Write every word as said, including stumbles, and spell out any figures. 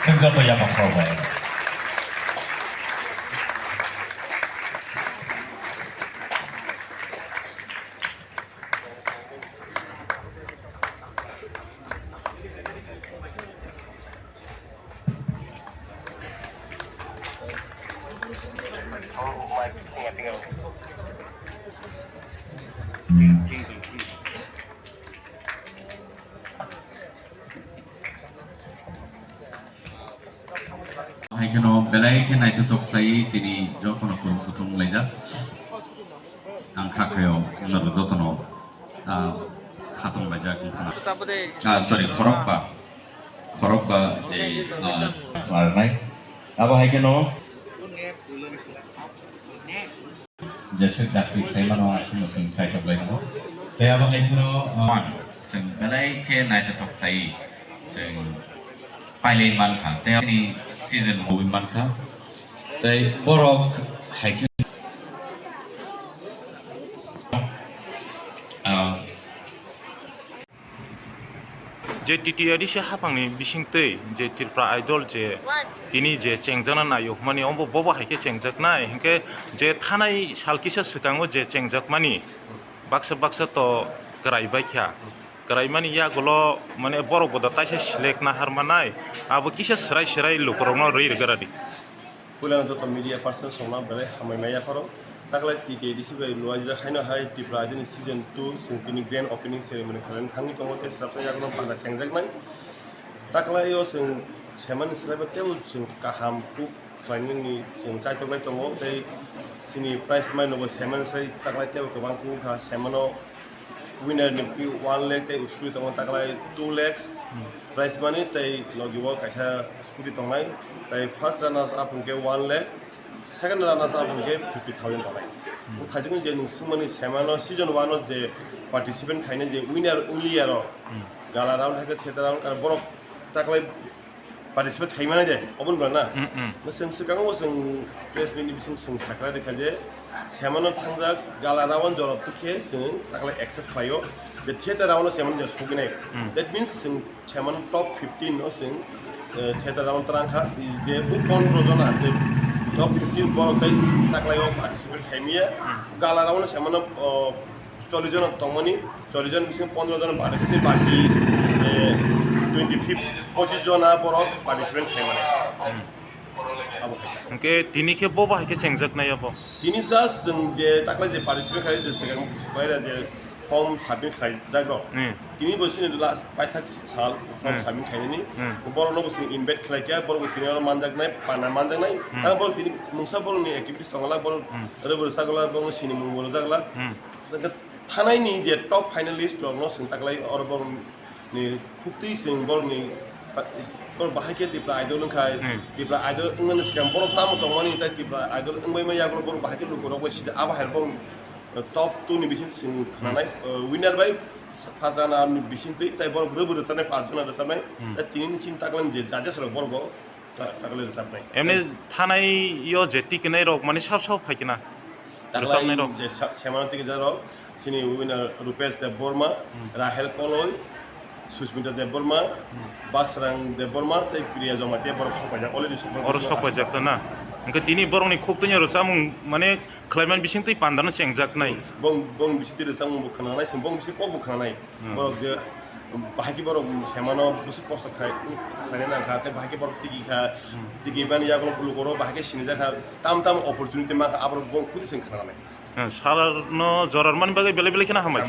Joto yapha khorokbai. Hai kheno belai khe naithothok khlaiwi tini jotono kwrwng kuthum wnglaijak. Ang kha khaio norok jotono, ah, khatong laijak wngkha na. Ah, sorry, khorokba. Khorokba je, ah, khnarnai. Abo hai kheno Jeswk dakti khlaimano aswkno chwng chaitok lai tongo. Tei abo hai phano, uh, man, chwng belai khe naithothok khlai chwng pailai mankha. Tei ani season mui mankha. Tei borok hai khe, uh, Je T T A D C haphangni bisingtwi je Tripura Idol je tini je chengjakna naio hwnmani, obo bobo hai khe chengjaknai, hinkhe je thanai sal kisa swkango je chengjakmani baksa baksa to kwrai baikha. Kwraimani yagulo mane borok bo da kaisa select na har manai, abo kisa swrai swrai lukurokno rwi rwgwradi. Puilano joto media person songno belai hambai maya pharo. Taklai T T A D C bai luaijak haino hai Tripura Idol ni season two chwng tini grand opening ceremony khlaina thangwi tongo tei swrapsa yagulo bana chengjaknai. Taklai o chwng semani swlaibo teibo chwng kaham kuk khlainani chwng chaitoklai tongo tei chini prize money no bo semani swlai taklai teibo kwbang kuk wngkha semano. Winner ni bwkhe one lakh tei scooty tongo taklai two lakhs prize money tei logi o kaisa scooty tongnai tei first runners up hwnkhe one lakh, second runners up hwnkhe fifty thousand tongnai. Bwkhaijwkni je nwng swngmani semano season one o je participant khainai je winner wngli aro gala round hai khe theater round aro borok taklai participate khaimani de, oboni bwla na? Mm, mm. Bo chwng swkango bo chwng press meet ni bising chwng sakha rikha je, semano thangjak gala round jorok twi khe chwng taklai accept khlaio. The theater round o semano je soginai. Mm. That means chwng semano top fifteen no chwng, eh, theater round twrang kha. Je bo pondro jona je top fifteen borok tei taklai o participate khaimya. Mm. Gala round o semano, oh, chollish jon tongmani, chollish jon bising pondro jon bade khe baki, eh, twenty fifth, pochis jon a borok participant khaimani. Hmm. Abo hai. Hwnkhe tini khe bo bahai khe chengjaknai abo? Tini just chwng je taklai je participant khlai je swkang baira je form submit khlaijak rok. Hmm. Tini bo chini last paithak sal form Hmm. submit khlainani. Hmm. Borokno bo chwng invite khlai kha, borok bo tini oro manjaknai, pana manjaknai. Hmm. Ang borok tini mungsa borokni activities tongla, borok Hmm. rwbwrwsa gola, borokno sinimung bo rwjak la. Hmm. Hwnkhe thanaini je top finalist rokno chwng taklai oro borokni khuktwi chwng borokni, borok bahai khe Tripura Idol wngkha, Hmm. Tripura Idol wngmani swkang borok tamo tongmani tei Tripura Idol wngbaima yagulo borok bahai khe lukurok bai sijak abo hai borok top two ni bising chwng khnanai, Hmm. uh, winner bai first runner ni bisingtwi tei borok rwbwrwchanai paanch jona rwchabnai Hmm. tei tini chini taklani je judges rok borok bo Ta-, taklai rwchapnai. Emni thanai yo je tikinai rok mani sab sab phai kina. Taklai rwchapnai rok. Je sa-, semano tikijak rok, chini winner Rupesh Debbarma, Hmm. Rahel Koloi, Susmita Debbarma, Hmm. Basrang Debbarma, tei Priya Jamatia borok sok paijak, already sok paijak. Oro sok paijak ta na. Hwnkhe tini borokni khuk twi rwchapmung mane khlaimani bisingtwi pandano chengjaknai. Bong, bong bisingtwi rwchapmung bo khwnanai, bong bising kok bo khwnanai. Hmm. Borok je bahai khe borok semano bwswk kosto khai, khlaina nangkha, tei bahai khe borok tigi kha, Hmm. tigi bani yagulo lukurok bahai khe sinijak kha, tam tam opportunity mankha, aborok bong khuti chwng khna nai. Hmm, sal no jorar mani bagwi belai belai kheno hambai.